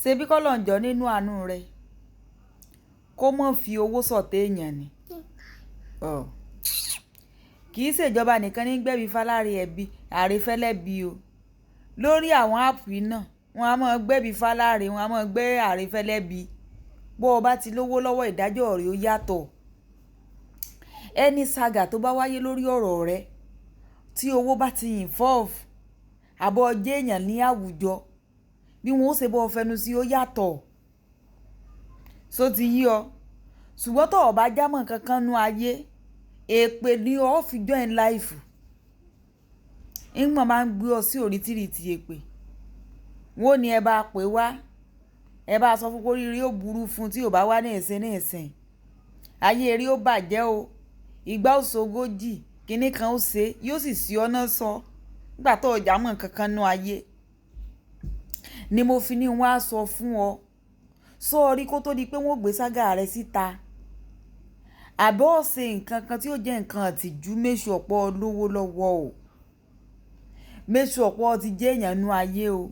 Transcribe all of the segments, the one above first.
Ṣebí k'Ọlọ́run jọ̀ọ́ nínú àánú rẹ̀ kó má fi owó sọ̀tá èèyàn ni. Ọ̀. Kì í ṣèjọba nìkan ní gbẹ̀bí fáláre ẹbí, àrífẹ́lẹ́bí o. Lórí àwọn áàpù yìí náà, wọ́n á máa gbẹ̀bí fáláre, wọ́n á máa gbé àrífẹ́lẹ́bí. Bó o bá ti lówó lọ́wọ́, ìdájọ́ rẹ ó yàtọ̀. Any saga tó bá wáyé lórí ọ̀rọ̀ rẹ, tí owó bá ti involve, àbọ̀ jẹ́ èèyàn ní àwùjọ, bí wọ́n ó ṣe bọ́ ọ fẹnu sí ó yàtọ̀. Ṣó ti yé ọ? Ṣùgbọ́n tó o bá jámọ́ nǹkan kan nínú ayé, èpè ni ó fi join life. Nígbà máa ń gbé ọ sí orítíìrìtì èpè. Wọ́n ó ní ẹ bá pè wá, ẹ bá sọ fún pé oríire ó burú fún tí ò bá wá ní ìsìn ní ìsìn. Ayé rẹ ó bàjẹ́ o. Ìgbà ó ṣogójì, kíní kan ó ṣe, yóò sì ṣí ọ náà sọ. Nígbà tó o jámọ́ nǹkan kan nínú ayé. Ni mo fi ní wọ́n á sọ fún ọ. Sọ rí kó tó di pé wọ́n ó gbé saga rẹ síta. Àbí ó ṣe nǹkan kan tí ó jẹ́ nǹkan ìtìjú, make sure pé o lówó lọ́wọ́ o. Make sure pé o ti jẹ́ èèyàn nínú ayé o.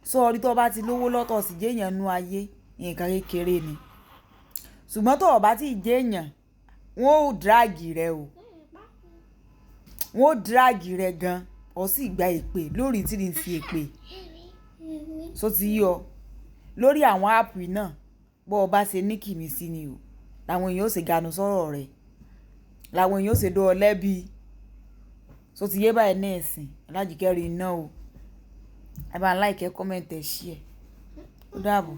Sọ rí tó bá ti lówó lọ́tọ̀ sì jẹ́ èèyàn nínú ayé, nǹkan kékeré ni. Ṣùgbọ́n tó o bá ti jẹ́ èèyàn, wọ́n ó drag rẹ o. Wọ́n ó drag rẹ gan, ó sì gba èpè lórí tíìrìtì èpè. Ṣó ti yé ọ? Lórí àwọn áàpù yìí náà, bó o bá ṣe ní kìmí sí ni o. Làwọn èèyàn ó ṣe ganu sọ̀rọ̀ rẹ. Làwọn èèyàn ó ṣe dá ọ lẹ́bi. Ṣó ti yé báyìí ní ìsìn? Alájíkẹ́ rí iná o. Ẹ bá ń like, comment, ẹ share. Ó dàbọ̀.